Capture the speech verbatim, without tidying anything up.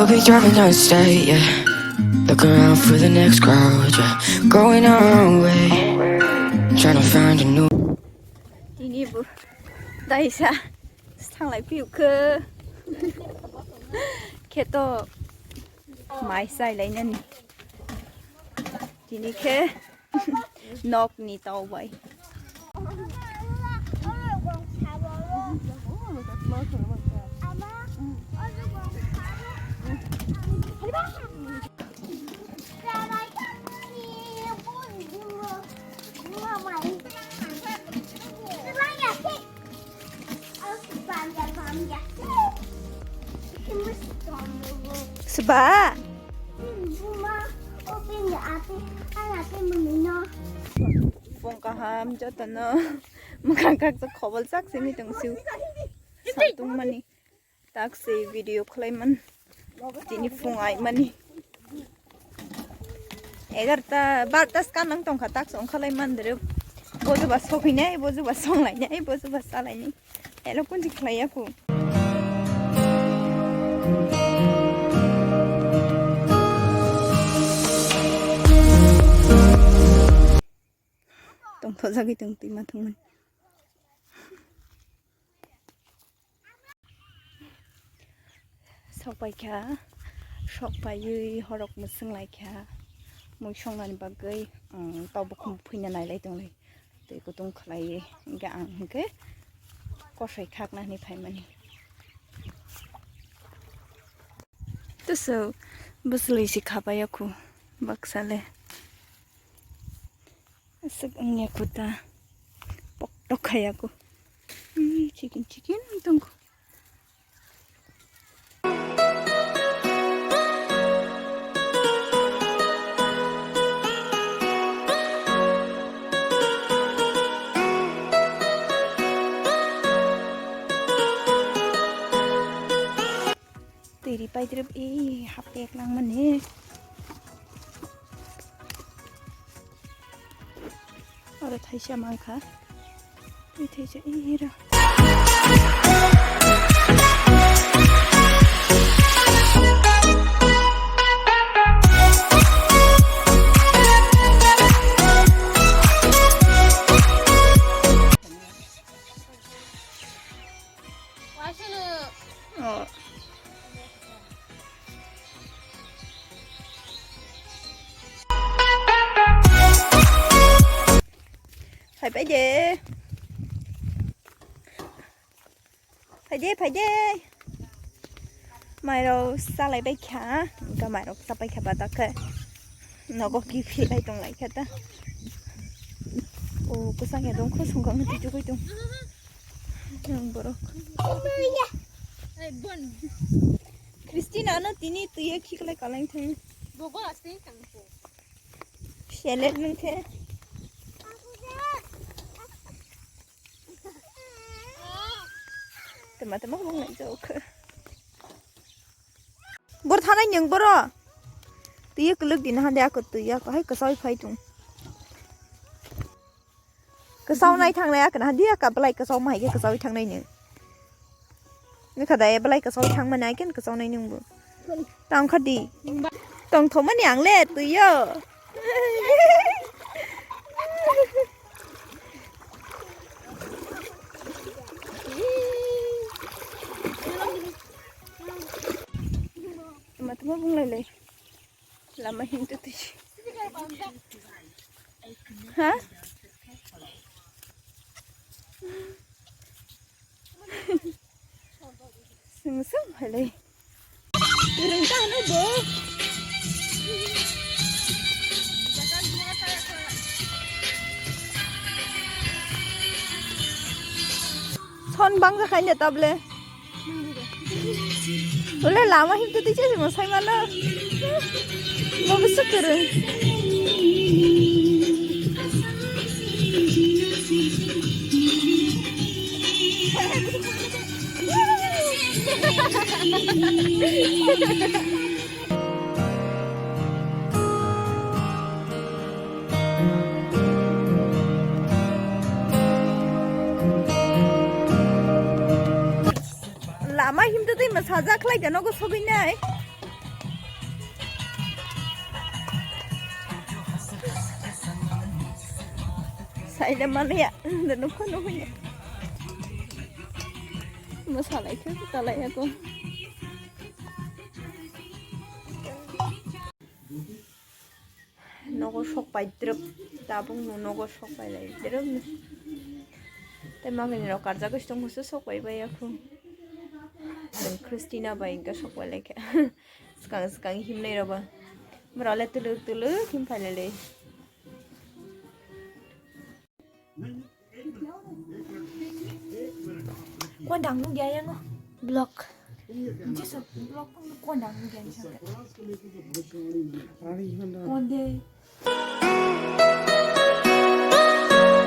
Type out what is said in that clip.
We'll be driving down the state, yeah. Look around for the next crowd, yeah. Going our own way. Trying to find a new. Tini bo daisa thanglai piu khe. Kheto mai sai lai nani. Tini khe. Nok ni tau bai. Seba. Phung kaham jotono. Mwkhang kaksa khobol sak simi tong siu. Satung mani. Tak se video khlai man. Tini phung ai mani. Egarta, barta skan nang tongkha, tak se ongkha lai man dere. Bojuba sokhinai, bojuba songlainai, bojuba salainai. Elo kunti khlai ya ku. Tongtho jagwi tong twi ma thangmani. Sok pai kha, sok paiwi horok mwswng lai kha, mui songnani bagwi, um, tabuk phwina nai lai tong lai. Twi kutung khlaiwi, hwnkhe ang hwnkhe kosoi khakna hwnwi phaimani. Tusu bwswlwi se kha pai ya khu baksa le. Aswk wngya kuta. Poktok khaya ku. Ih, chicken, chicken tongkho. Twi ri paidrip, eh, hapek nang mani. Oro thaisa mankha. Twi thaisa, eh, ra. Oh. Phai pai de. Phai de, phai de. Mairok salai bai kha. Ga mairok sapai kha ba ta khe. Nogo kiphilai tong lai kha ta. O, kwchang ya dong kho, songkang twi chugui tong. Yang borok. Christina no tini twi khiklai kalai thang. Bogo asing tang ko. Selet nung khe. Tema tema bung nai jauh khe. Bor thanai nyung boro. Twi kwlwk di na hande ako twi ako hai kwsai phai tung. Kwsau nai thangnai ako na hande aka belai kwsau ma hai khe kwsau thangnai nyung. Nukha da belai kwsau thangmani ai khe kwsau nai nyung bo. Tang kha di. Tong thomani ang le twi yo. Tama tama bung lai lai. Lama him tu tu. Ha? Sung sung halai. Turun ka ano bo. Son bang ja khain de table. Ule lama him tu tu che mo sai mano. Bo bu sukurung. Lama himtwi twi mwsajak khlai khe nogo sogwi nai. Saida mania, da nukho nukho ya. Masalai khe talai ako. Nogo sok pai drip, tabuk no nogo sok pai lai drip. Tei magini rok karjak bai tong musu sok pai bai ako. Christina bai engka sok pai lai khe. Skang skang himnai rok ba. Mora le tuluk tuluk him pai lai lai. Kondang nung dia yang oh. Blok. Jesu blok pun kondang nung dia yang. Konde.